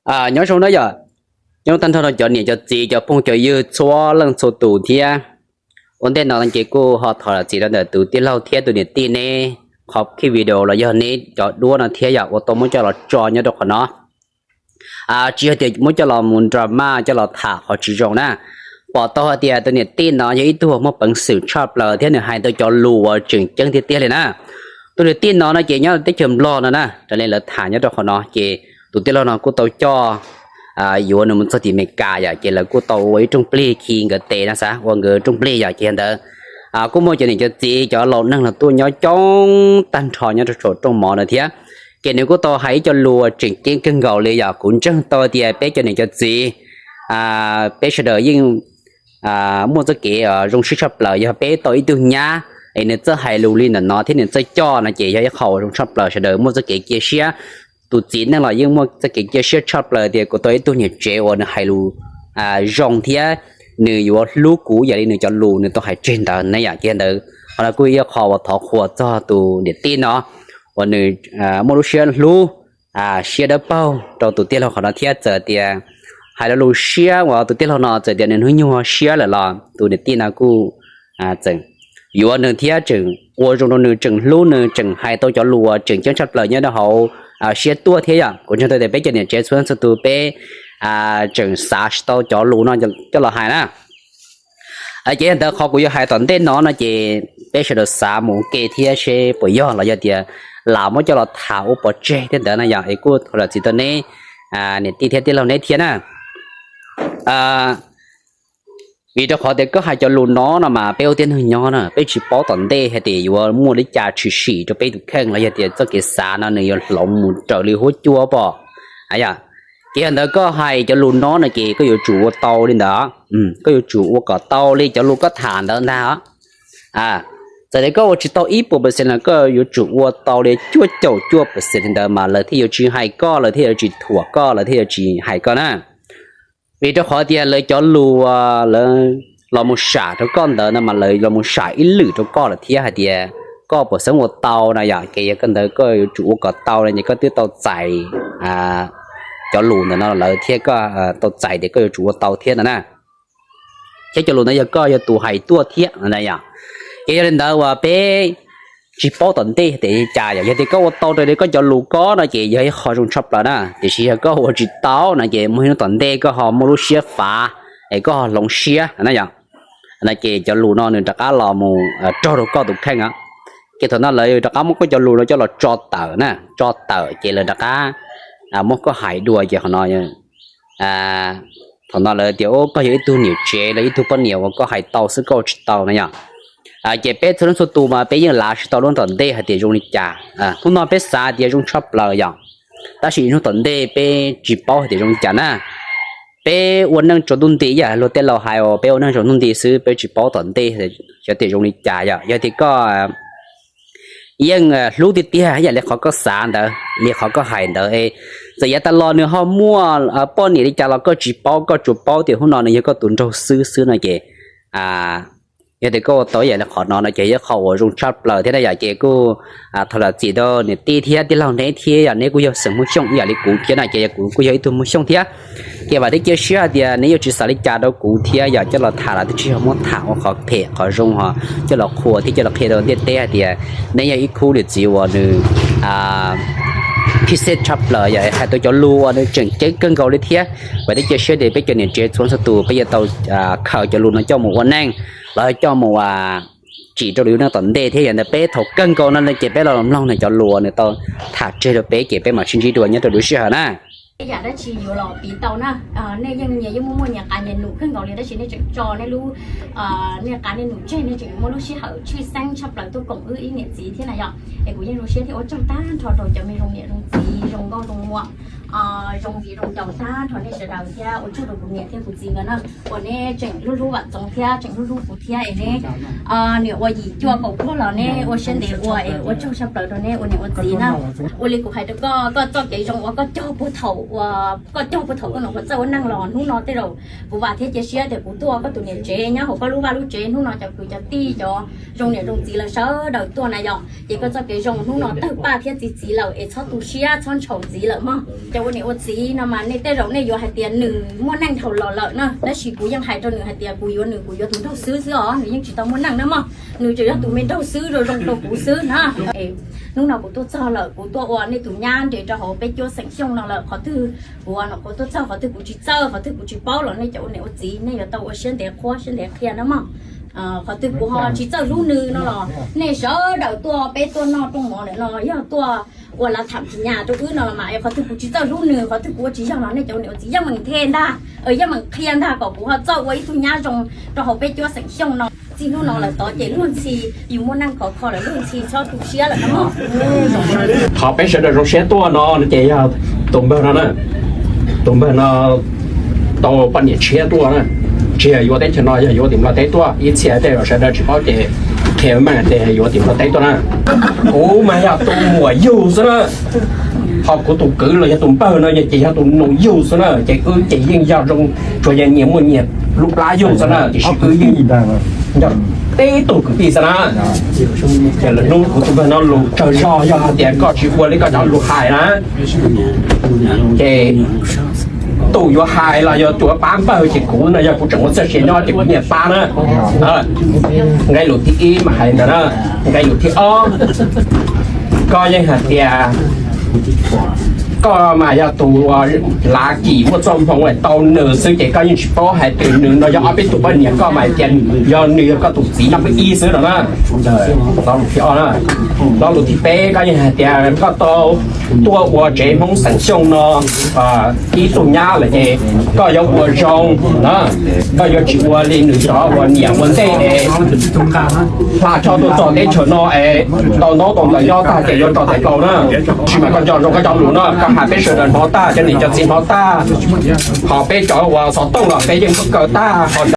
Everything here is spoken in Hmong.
Nyob zoo na yom, nyob zoo tag nrho rau cov niam cov txiv cov phooj cov ywg txhua leej txhua tus thiab. Ua ntej no ces kuj ho thov zam txim rau ntawm tus tij laug thiab tus niam tij neb qhov khij video los yog neb cov duab no thiab yom, uas tau muab coj los tso nyob rau qhov no. Tsis yog tias muab coj los mus drama coj los tham qhov tsis zoo na. Pom tau hais tias tus niam tij no yog ib tug muaj peev xwm tshaj plaws thiab nws hais tau cov lus uas tseem ceeb tiag tiag li na. Tus niam tij no no ces nyob teb chaws Nplog no na, raws li lawv tham nyob rau qhov no ces tus tij laug no kuj tau coj yuav nws mus txog tim Amelikas yom, ces lawv kuj tau ua ib rooj plig khi nkawd tes no xav ua nkawd rooj plig yom, ces yog ntawd kuj muaj cov niam cov txiv cov laus neeg los tuaj nyob coob tag nrho nyob rau saum rooj mov no thiab. Ces nws kuj tau hais ib co lus tseem ceeb kawg nkaus li yom, kuv ntseeg tau tias peb cov niam cov txiv peb sawv daws yeej muaj txoj kev zoo siab tshaj plaws yog peb tau ib tug nyab es nws txawj hais lus li ntawm no thiab nws txawj coj no ces yog ib qho uas zoo tshaj plaws, sawv daws muaj txoj kev cia siab. Tus txiv neej los yeej muaj txoj kev cia siab tshaj plaws tias kuv tau ib tug niam tsev uas nws hais lus zoo thiab nws yuav hlub kuv yam li nws cov lus nws tau hais tseg ntawd na yom, ces ntawd qhov no kuj ib qho uas thov qhuas txog tus niam tij no uas nws muaj lub siab hlub siab dawb paug rau tus tij laug qhov no thiab txawm tias hais lo lus siab uas tus tij laug no txawm tias nws hnub nyoog ho siab lawm los tus niam tij no kuj tseem yuav nws thiab tseem ua zoo rau nws, tseem hlub nws, tseem hais tau cov lus uas tseem ceeb tshaj plaws nyob rau hauv siab tuaj thiab yom. Kuv ntseeg tau tias peb cov niam tsev txhua leej txhua tus peb tseem xav tsis tau cov lus no coj los hais na. Ces yog ntawd qhov kuv yuav hais tom ntej no no ces peb sawv daws xav mus ua ke thiab seb puas yog los yog tias lam muab coj los tham ua pov tseg thiab ntawd na yom, es kuj thov zam txim rau neb niam tij thiab tij laug neb thiab na. Vim rau qhov tias koj hais cov lus no no mas peb ua tib neeg nyob na peb tsis paub tom ntej hais tias yuav muaj li cas tshwm sim rau peb tus kheej los yog tias txoj kev xav no nws yuav hloov mus raws li huab cua pom. Ces yog ntawd koj hais cov lus no no ces koj yuav tsum ua tau li ntawd, koj yuav tsum ua kom tau li cov lus koj tham ntawd ntag. Txawm tias koj ua tsis tau ib puas percent los koj yuav tsum ua tau li cuaj caum cuaj percent li ntawd mas lawv thiaj yuav tsis hais koj, lawv thiaj yuav tsis thuam koj, lawv thiaj yuav tsis hais koj na. Vim rau qhov tias lawv cov lus lawv los mus sam rau koj ntawd no mas lawv los mus sam ib lwm rau koj lawm thiab hais tias koj puas xeeb ua tau na yom, ces yog koj ntawd koj yuav tsum ua kom tau no ces koj twb tau txais cov lus ntawm no lawm thiab koj tau txais tias koj yuav tsum ua tau thiab no na. Thiab cov lus ntawd yog koj yog tus hais tuaj thiab no yom. Ces yog li ntawd uas peb tsis paub tom ntej tias li cas yom, yog tias koj ua tau raws li koj cov lus koj no ces yog ib qho zoo tshaj plaws na, tiam sis yog koj ua tsis tau no ces muaj ib hnub tom ntej koj ho muaj lub siab fav es koj ho hloov siab na yom. No ces cov lus no nws rov qab los mus raug rau koj tus kheej. Ces thaum no lawv rov qab muab koj cov lus no coj los tso tawm na, tso tawm ces lawv rov qab muab koj hais dua ces qhov no thaum no lawv tias koj yog ib tug niam tsev los ib tug poj niam uas koj hais tau xwb koj ua tsis tau na yom. Ces peb txhua leej txhua tus mas peb yeej lav tsis tau lub tom ntej hais tias zoo li cas. Hnub no peb xav tias zoo tshaj plaws yom, tab sis hnub tom ntej peb tsis paub hais tias zoo li cas na. Peb ua neej tsaus ntuj nti ib yam luag tej laus hais uas peb ua neej tsaus ntuj nti xwb peb tsis paub tom ntej xyov tias zoo li cas yom. Yog tias koj yeej hlub tiag tiag ib yam li qhov koj xav ntawd li qhov koj hais ntawd, txawm yav tas los nws ho muaj poj niam li cas los koj tsis paub, koj tsuas paub tias hnub no nws yog koj tus nraug xwb xwb no ces yog tias koj ua tau ib yam li qhov no no ces yog qhov uas zoo tshaj plaws thiab na yom. Ces kuj thov zam txim rau niam tij thiab tij laug neb thiab yom, neb kuj yog xeem Hmoob Xyooj ib yam li kuv thiab na, ces kuv kuj yog ib tug Hmoob Xyooj thiab. Ces vam thiab cia siab hais tias neb yuav tsis xav li cas rau kuv thiab yom, coj los tham los twb tsis yog muab tham ua qhov phem qhov zoo ho coj los qhuas thiab coj los qhia rau ntiaj teb hais tias neb yog ib khub niam txiv uas nws phiv xej tshaj plaws yom, hais tau cov lus uas nws tseem ceeb kawg nkaus li thiab. Vam thiab cia siab tias peb cov niam tsev txhua txhua tus peb yuav tau khaws cov lus no coj mus ua neej los coj mus tsim rau lwm lub neej tom ntej thiab. Yog ntawd peb thaum kawg nkaus no ces peb los mloog nws cov lus uas nws tau tham tseg rau peb ces peb mam sib ntsib dua nyob rau lwm sij hawm na. Yam dab tsi yuav los piv tau na, nej yeej nyias yeej muaj muaj nyias qab nyias num kawg nkaus li tab sis nej tseem tso nej lub, nej qab nej num tseg, nej tseem muaj lub sij hawm tshwj xeeb tshaj plaws tuaj koom wb ib niam txiv thiab na yom. Es kuv yeej zoo siab thiab ua tsaug tag nrho rau cov me zoo niam zoo txiv zoo nkauj zoo muam, zoo viv zoo ncaus tag nrho nej sawv daws thiab ua tsaug rau kuv niam thiab kuv txiv nkawd na, uas neb tseem hlub hlub Vam Txoov thiab tseem hlub hlub kuv thiab es neb niam ua yim cuaj kaum pluag los neb ua siab ntev ua es ua tsaug tshaj plaws rau neb ua niam ua txiv na. Ua li kuv hais rau koj, koj txoj kev zoo uas koj cog puag thaum, koj cog puag thaum koj nom koj txawj ua neej los hnub no tej zaum kuv vam thiab cia siab tias kuv tuaj ua koj tus niam tsev nyob hauv koj lub vaj lub tsev, hnub no cov kwv cov tij cov zoo niam zoo txiv lawv sawv daws tuaj na yom, ces koj txoj kev zoo hnub no tawg paj thiab txi txiv lawm es txhob tu siab txhob ntshaus txiv lawm mog. Ua niam ua txiv no mas nej tej zaum nej yuav hais tias nws muaj neej dhau los lawm na, tab sis kuv yeej hais rau nws hais tias kuv yuav nws, kuv yuav tus nraug xwb xwb os, nws yeej tsis tau muaj neej na mog, nws tseem yog tus me nraug xwb zoo zoo rau kuv xwb na. Hnub no kuv tuaj txog lawm, kuv tuaj ua nej tus nyab nres rau hauv peb cuab xeem Xyooj no lawm, qhov twg kuv ua no kuv tuaj txog, qhov twg kuv tsis txawj, qhov twg kuv tsis paub los nej cov ua niam ua txiv nej yuav tau ua siab ntev qhuab siab ntev qhia na mog. Qhov twg kuv ho tsis txawj hlub nws no los nej sawv daws tuaj, peb tuaj noj rooj mov lawm no yog tuaj ua lav tham tsis nyas rau wb no los mas es qhov twg kuv tsis txawj hlub nws, qhov twg kuv ua tsis yog los nej cov ua niam ua txiv yeej meem the ntag, yeej meem qhia ntag kom kuv ho txawj ua ib tug nyab zoo rau hauv peb cuab xeem Xyooj no. Txij hnub no lawm tod ces luag ntxhi yus muaj neej khov kho lawm luag ntxhi txhob tu siab lawm no. Qhov peb sawv daws zoo siab tuaj no ces yog tus npawg no na, tus npawg no tau poj niam tshiab tuaj na, tsis yog yuav teb chaws no, yog yuav tim Nplog teb tuaj, ib txhia tej zaum sawv daws tsis paub ces qhia meej tias yuav tim Nplog teb tuaj na. Kuv mas yog tus muam yug xwb na, ho kuv tus kwv los yog tus npawg no ces yog tus nus yug xwb na, ces wb ces yeej yog zoo, tsuas yog nyias muaj nyias lub plab yug xwb na, tiam sis wb yeej yog peb tug kwv tij xwb na. Ces lwm hnub kuv tus npawg no lus tsawg zog yog hais tias koj tsis ua li koj cov lus hais na, ces tus yuav hais los yog tus yuav pab npawg ces kuv no yog kuv tseem ua txoj sia nyob ces kuv nyiam pab na. Nqe lus thib ib mas hais ntawd na, nqe lus thib ob, koj yeej hais tias koj mas yog tus lav kim muaj txoj hmoo tau nws xwb ces koj yeej tsis paub hais tias nws no yog ob peb tug poj niam, koj mas hais tias yog nws yog koj tus txiv no peb ib xwb no na. Lo lus thib ob na. Lo lus thib peb koj yeej hais tias koj tau tuaj ua tsev Hmoob xeem Xyooj no ib tug nyab lawm ces koj yuav ua zoo na, koj yuav tsis ua li nws cov uas niam ua ntej es hla tshoob tuaj txog teb chaws no es tau ntaub tau ntawv nyob tag ces yuav tso tes kaus na. Tab sis mas koj nco ntsoov koj cov lus no, koj hais peb sawv daws hnov tag, cov niam cov txiv hnov tag, ho peb cov uas xov tooj los peb yeej paub kawg tag, ho